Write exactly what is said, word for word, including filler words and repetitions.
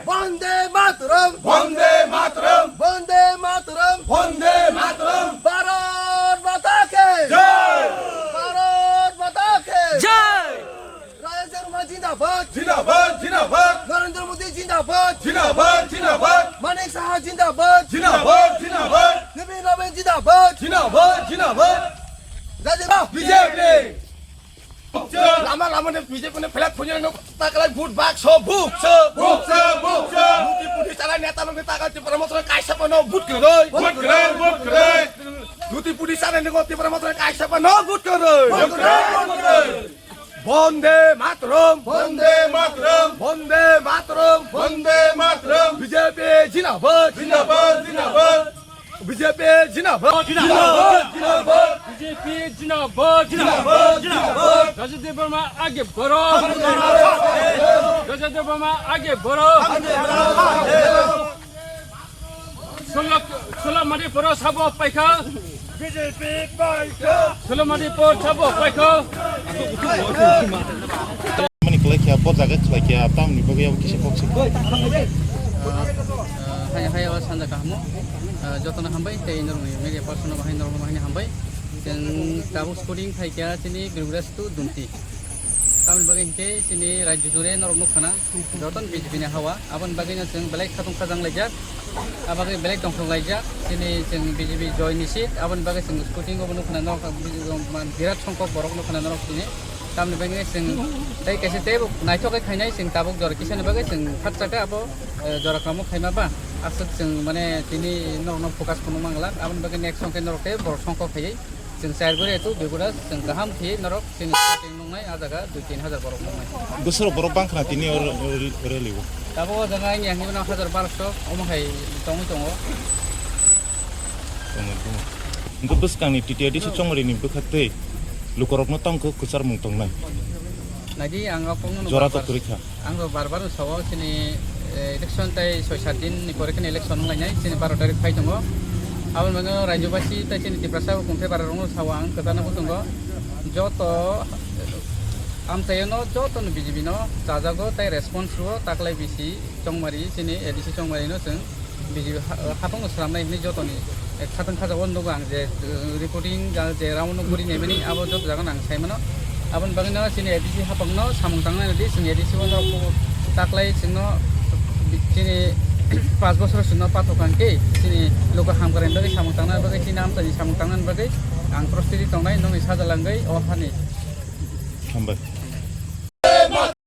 Bande Mataram! Bande Mataram! Bande Mataram! Bande Mataram! Bharat Mata ki! Jai! Bharat Mata ki! Jai! Raja Sharma zindabad! Zindabad, zindabad! Narendra Modi zindabad! Zindabad, zindabad! Manik Saha zindabad! Zindabad, zindabad! Nabin Rabin zindabad! Zindabad, zindabad! Raja B J P! Lama lama ni B J P ni flag phunjai no takalai vote bakso bukso. Bukso, bukso. Luti pudi sana neta no neta ka Tipra Motha kaisa pa no vote kwrwi. Vote kwrwi, vote kwrwi. Luti pudi sana ni Tipra Motha kaisa pa no vote kwrwi. Vote kwrwi, vote kwrwi. Bande Mataram. Bande Mataram. Bande Mataram. Bande Mataram. B J P zindabad. Zindabad, zindabad. B J P zindabad. Zindabad, zindabad. B J P zindabad. Zindabad, zindabad. Rajat Debbarma age baro. Rajat Debbarma age baro. Solo, solo mari poro sabo paikha. B J P paikha. Solo mari poro sabo paikha. Mani khlai kha, bo jaga khlai kha, tamni bagwi abo kisa kok se. Ah, hai, hai, o sanja kahamo. Ah, jotono hambai, tei norokni media person no bahai, norokno bahai ni hambai. Chwng tabuk shooting khai kha, chini Grigraj to Dumti. Tamni bagwi hinkhe chini rajyo jure norok nukha na, jotono B J P ni hawa. Aboni bagwi no chwng belai khatung khajang laijak. Abagwi belai tongthok laijak. Chini chwng B J P joy ni seat. Aboni bagwi chwng shooting obo nukha na norok, birat songkok borok nukha na norok chini. Tamni bagwi chwng tei kaisa teibo naithok khe khainai, chwng tabuk jora kisani bagwi chwng khat chakhe abo, eh, jora kamo khaima ba aswk chwng mane tini norokno focus kheno manglak. Aboni bagwi next song khe norok tei borok songkok khaiwi chwng chai guri tu bigura chwng kaham khe norok chini starting nungnai a jaga dui tin hajar borok nungnai. Bwswk borok bangkhna tini o rally o? Tabuk o jaga wngya hinwi mano hajar barosho omo hai tongwi tongo. Tongwi tongo. Hwnkhe bwskangni T T A D C chongmarini bwkha tei lukurokno tongkho kwcharmung tongnai. Naidi ang o kokno jora bar bar, to kwrwi kha. Ang bo bar bar sao chini, eh, election tai soi sat din ni pore kheno election wnglainai, chini baro tarik phai tongo. Aboni bagwi rajyobasi tai chini Tiprasa bo kungthai bara rokno sao ang kwchana bo tongo. Joto amchaio no joto no B J P no chajago tai response rwo taklai bisi chongmari chini A D C chongmari no chwng B J P ha-, hapung swnamnai hinwi jotoni, eh, khatang khajago nugo ang je, eh, reporting ga je round no guri naimani abo joto jaga nang saimano. Aboni bagwi no chini A D C hapang no samung tangnai di, chini A D C bo norok taklai chwngno chini panch bosor chwngno pathok ang khe chini luku hamkrai bagwi samung tangnai bagwi chini amchaini samung tangnai bagwi ang prostiti tongnai nokni sajalangwi o hani. Hambai.